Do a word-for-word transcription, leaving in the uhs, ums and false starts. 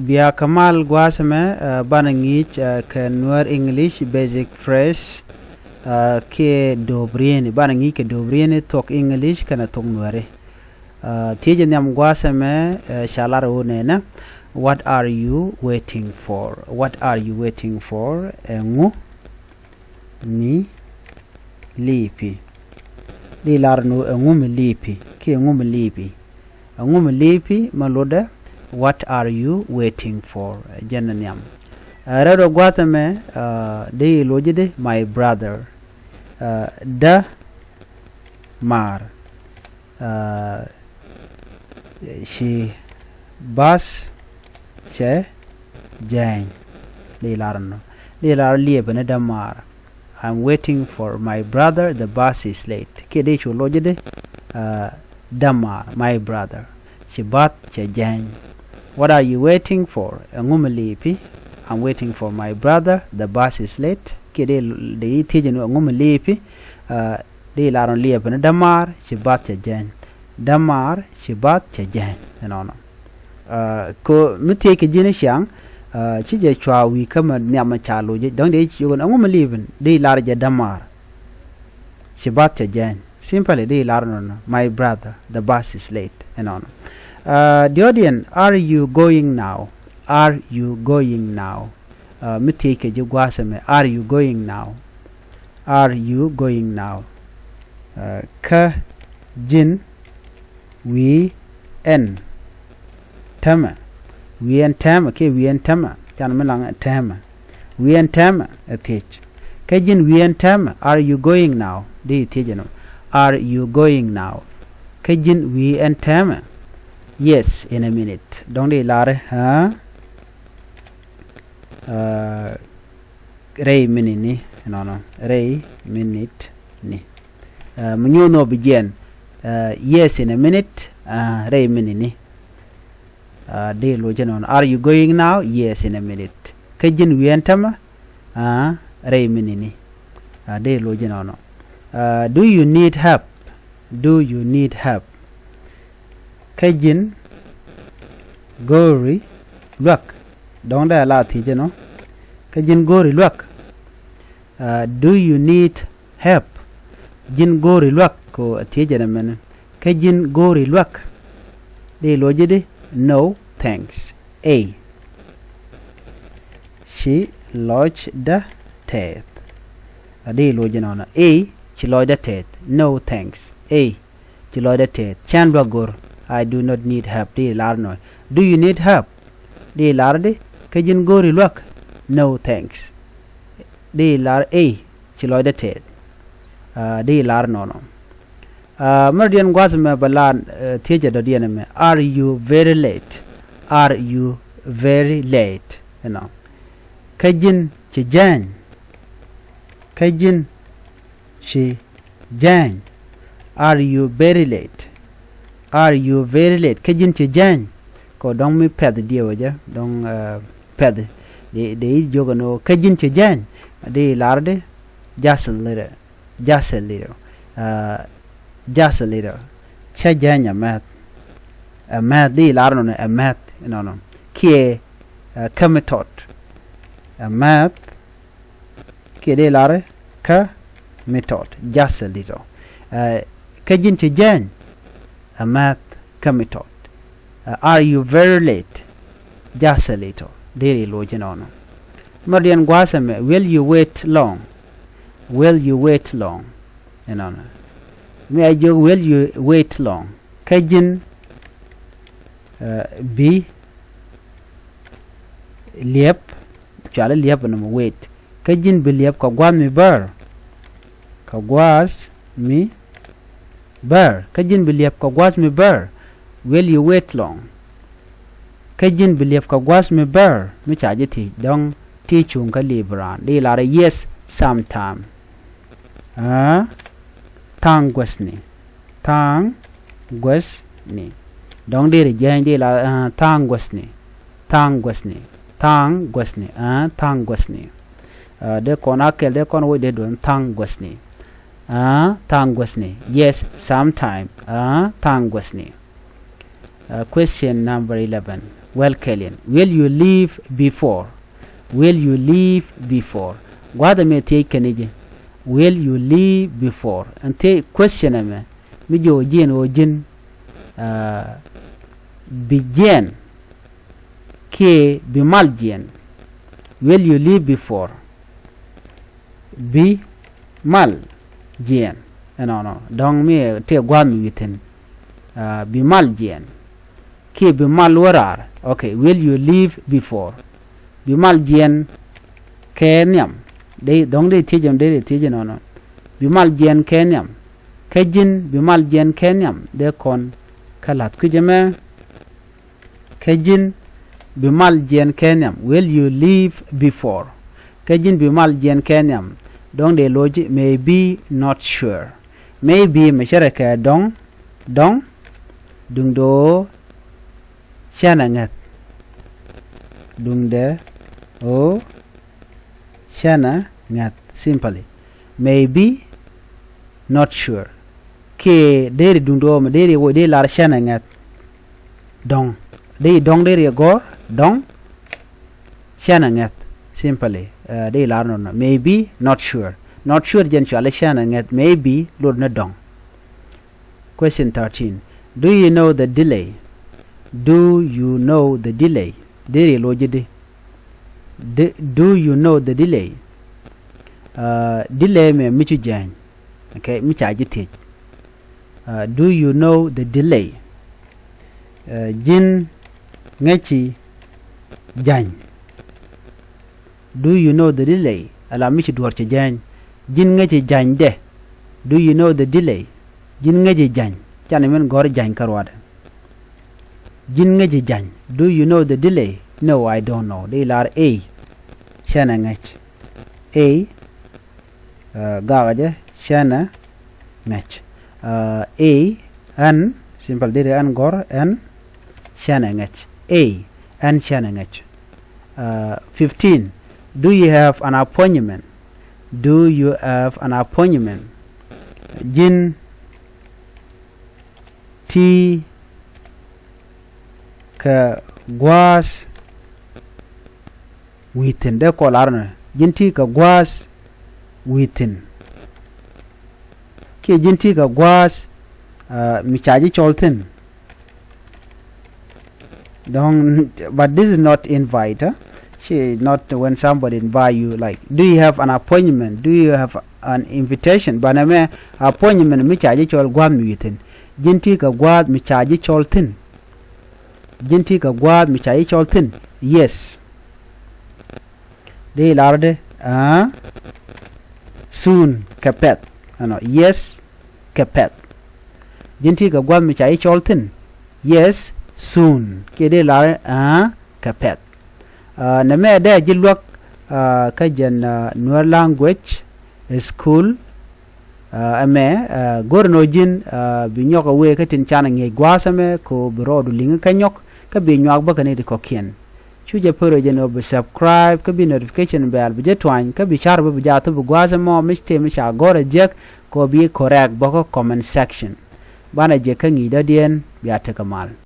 Bia kä mal gua̱a̱th ɛmɛ, eh, banɛ ŋi̱i̱c, eh, kɛ Nuäär English basic phrase, eh, kiɛ do̱p rieni. Banɛ ŋi̱i̱c kɛ do̱p rieni thuɔ̱k English kɛnɛ thuɔ̱k Nuääri. Eh, thiecɛ nhiam gua̱a̱th ɛmɛ, eh, ca lar ɣöö nɛnɛ, "What are you waiting for? What are you waiting for?" Ɛŋu mi lipi? Di lar ni ɣöö ɛŋu mi lipi kiɛ ɛŋu mi lipi? Ɛŋu mi lipi? Mɛ lotdɛ, "What are you waiting for?" Jɛn ni nhiam. Eh, rɛwdɛ gua̱a̱th ɛmɛ, eh, di lo̱cdɛ, "My brother." Eh, dämaar. Eh, ci bath cɛ jääny. Di lar nɔ. Di lar liepɛ ni dämaar. "I'm waiting for my brother, the bus is late." Kiɛ di cu lo̱cdɛ, eh, dämaar, "My brother." Ci bath cɛ jääny. "What are you waiting for?" Ɛŋu mi lipi? "I'm waiting for my brother, the bus is late." Kiɛ di, di thiecɛ ni ɛŋu mi lipi? Eh, di lar nɔ liepɛ ni dämaar, ci bath cɛ jääny. Dämaar, ci bath cɛ jääny. Ɛnɔnɔ. Eh, kɛ mi thiec kɛ ji̱n ciaŋ, eh, ci jɛ cua wi̱i̱ kä mɛ nhiam mɛ ca lo̱c. Dɔ̱ŋ di ci yogɛn ɛŋu mi lipi? Di lar jɛ dämaar, ci bath cɛ jääny. Simply di lar nɔnɔ, "My brother, the bus is late." Ɛnɔnɔ. Eh, diɔ̱ɔ̱diɛn, "Are you going now? Are you going now?" Eh, mi thiec kɛ ji̱ gua̱a̱th ɛmɛ, "Are you going now? Are you going now?" Eh, kä ji̱n wi̱i̱ ɛn täämɛ. Wi̱i̱ ɛn täämɛ kiɛ wi̱i̱ ɛn täämɛ. Can mi laŋ täämɛ. Wi̱i̱ ɛn täämɛ ɛ thiec. Kä ji̱n wi̱i̱ ɛn täämɛ, "Are you going now?" Di thiec ɛnɔ, "Are you going now?" Kä ji̱n wi̱i̱ ɛn täämɛ, "Yes, in a minute." Dɔ̱ŋ di lar, "Aa, aa, rɛy minit ni." Ɛnɔnɔ. "Rɛy minit ni." Eh, mi nyuɔ̱n ɔ bi jiɛn, eh, "Yes, in a minute." Eh, rɛy minit ni. Eh, di lo̱c ɛnɔnɔ, "Are you going now?" "Yes, in a minute." Kä ji̱n wi̱i̱ ɛn täämɛ, eh, rɛy minit ni. Eh, di lo̱c ɛnɔnɔ. Eh, "Do you need help? Do you need help?" Kä ji̱n go̱o̱ri luäk. Dɔ̱ŋ dee la thiec ɛnɔ. Kä ji̱n go̱o̱ri luäk. Eh, "Do you need help?" Ji̱n go̱o̱ri luäk, kɛ ɣöö a thiec ɛn ɛmɛnɛ. Kä ji̱n go̱o̱ri luäk, di lo̱cdɛ, "No, thanks." Ey, ci lɔcdä tɛth. A di lo̱cdɛ nɔnɔ. Ey, ci lɔcdä tɛth. "No, thanks." Ey, ci lɔcdä tɛth. Cän luäk go̱r. "I do not need help." Di lar nɔ. "Do you need help?" Di lar di. Kä ji̱n go̱o̱ri luäk, "No, thanks." Di lar ey, ci lɔcdä tɛth. Ah, di lar nɔnɔ. Ah, mɛr diɛn gua̱th mɛ bɛ la, eh, thiecɛ dɔ̱diɛn mɛ, "Are you very late? Are you very late?" Ɛnɔ. Kä ji̱n ci jääny. Kä ji̱n ci jääny. "Are you very late? Are you very late?" Kä ji̱n ci jääny. Kɛ dɔ̱ŋ mi pɛth diɛw jɛ, dɔ̱ŋ, eh, pɛth. Di, di jiök ɛn ɣöö kä ji̱n ci jääny. Di lar di, "Just a little." "Just a little." Eh, "Just a little." Cä jääny ɛ mɛth. Ɛ mɛth, di lar nɔnɔ ɛ mɛth, nɔnɔ. Kiɛ, eh, kä mi tɔt. Ɛ mɛth. Kiɛ di lar kä mi tɔt. "Just a little." Eh, kä ji̱n ci jääny. Ɛ mɛth kä mi tɔt. Eh, "Are you very late?" "Just a little." Di ri lo̱c nɔnɔ. Mɛr diɛn gua̱a̱th ɛmɛ, "Will you wait long? Will you wait long?" Nɔnɔ. Mi a jiök, "Will you wait long?" Kä ji̱n, eh, bi liɛp, cuali liɛp nɔmɔ wait. Kä ji̱n bi liɛp kɛ gua̱a̱th mi bär. Kɛ gua̱a̱th mi bär. Kä ji̱n bi liɛp kɛ gua̱a̱th mi bär. "Will you wait long?" Kä ji̱n bi liɛp kɛ gua̱a̱th mi bär. Mi ca ji̱ thiec, dɔ̱ŋ ti cuŋ kä li̱i̱p raan. Di lar, "Yes, sometime." Ah, tha̱a̱ŋ guäthni. Tha̱a̱ŋ guäthni. Dɔ̱ŋ deri jääny di la, ah, tha̱a̱ŋ guäthni. Tha̱a̱ŋ guäthni. Tha̱a̱ŋ guäthni. Ah, tha̱a̱ŋ guäthni. Ah, dee kɔn a kɛl, dee kɔn wec dee duɔ̱n tha̱a̱ŋ guäthni. Ah, tha̱a̱ŋ guäthni. Yes, sometime. Ah, tha̱a̱ŋ guäthni. Ah, question number eleven. Well, kɛɛliɛn. Will you leave before? Will you leave before? Gua̱a̱th ɛmɛ thiec kɛn i̱ ji̱. Will you leave before? Ɛn thiec question ɛmɛ mi jiök ji̱n ɣöö ji̱n, ah, bi jiɛɛn kiɛ bi mal jiɛɛn. Will you leave before? Bi mal jiɛɛn. Ɛnɔnɔ dɔ̱ŋ mi tëë gua̱a̱th mi wi̱thi̱n, ah, bi mal jiɛɛn kiɛ bi mal wä raar. Okay, will you leave before? Bi mal jiɛɛn kɛ nhiam. Dee dɔ̱ŋ dee thiec ɛn, dee dee thiec ɛnɔnɔ. Bi mal jiɛɛn kɛ nhiam. Kä ji̱n bi mal jiɛɛn kɛ nhiam. Dee kɔn kä la̱th kui̱c ɛmɛ. Kä ji̱n bi mal jiɛɛn kɛ nhiam. Will you leave before? Kä ji̱n bi mal jiɛɛn kɛ nhiam. Dɔ̱ŋ dee lo̱c ji̱ maybe, not sure. Maybe mɛ cärɛ kɛ dɔ̱ŋ, dɔ̱ŋ. Duŋdɛ ɣöö cäŋɛ ŋäth. Duŋdɛ ɣöö cäŋɛ ŋäth, simply. Maybe, not sure. Kiɛ deri duŋdɛ ɣöö mɛ deri woc deri lar cäŋɛ ŋäth. Dɔ̱ŋ. Deri dɔ̱ŋ deri gɔ̱r, dɔ̱ŋ. Cäŋɛ ŋäth, simply. Eh, deri lar nɔnɔ. Maybe, not sure. Not sure jɛn cɔali cäŋɛ ŋäth. Maybe, lot ni dɔ̱ŋ. Question thirteen. Do you know the delay? Do you know the delay? Deri lo̱c ji̱ di. D-, do you know the delay? Uh, delay mɛ mi cu jääny. Okay, mi ca ji̱ thiec. Uh, do you know the delay? Uh, ji̱n ŋäci jääny. Do you know the delay? Ala mi ci duɔ̱ɔ̱r cɛ jääny. Ji̱n ŋäci jääny dɛ. Do you know the delay? Ji̱n ŋäci jääny. Canɛ min gɔ̱r jääny kä ruaadɛ. Ji̱n ŋäci jääny. Do you know the delay? No, I don't know. Dee lar A. Cäŋɛ ŋäc. A. Uh, gakä jɛ cäŋɛ ŋäc. Uh, A, ɛn, simple, deri ɛn gɔ̱r, ɛn cäŋɛ ŋäc. A, ɛn cäŋɛ ŋäc. Uh, fifteen. Do you have an appointment? Do you have an appointment? Ji̱n ti kɛ gua̱a̱th wi̱i̱ thi̱n, dee kɔ lar nɔ. Ji̱n ti kɛ gua̱a̱th wi̱i̱ thi̱n. Kiɛ ji̱n ti kɛ gua̱a̱th, uh, mi ca ji̱ cɔl thi̱n. Don't, but this is not invite, huh? She not when somebody invite you, like, do you have an appointment? Do you have an invitation? But nɛ mɛ appointment mi ca ji̱ cɔl gua̱a̱th mi wi̱i̱ thi̱n. Ji̱n ti kɛ gua̱a̱th mi ca ji̱ cɔl thi̱n. Ji̱n ti kɛ gua̱a̱th mi ca ji̱ cɔl thi̱n. Yes. Dee lar dee, ah, soon, kɛ pɛ̈th. Ɛnɔ, yes, kɛ pɛ̈th. Ji̱n ti kɛ gua̱a̱th mi ca ji̱ cɔl thi̱n. Yes, soon. Kiɛ dee lar, ah, kɛ pɛ̈th. Ah, nɛ mɛ dee ji̱ luäk, ah, kä jɛn, ah, Nuer language school. Ah, ɛmɛ, ah, go̱r nɔ ji̱n, ah, bi nyɔk a wee kä tin canɛ ŋi̱eec gua̱a̱th ɛmɛ kɛ ɣöö bi rɔɔdu liŋi kä nyɔk kä bi nyuak bä kɛ ni ti kɔ̱kiɛn. Cu jɛ pär ɛ jɛn ɣöö bi subscribe kä bi notification bell bi jɛ tuany kä bi car bä bi jaa thop bi gua̱a̱th ɛmɔ mi tëë mi ca gɔ̱r ɛ jiäk kɛ ɣöö bi correct bä kä comment section. Banɛ jɛ kä ŋi̱i̱c dɔ̱diɛn, bia tekɛ mal.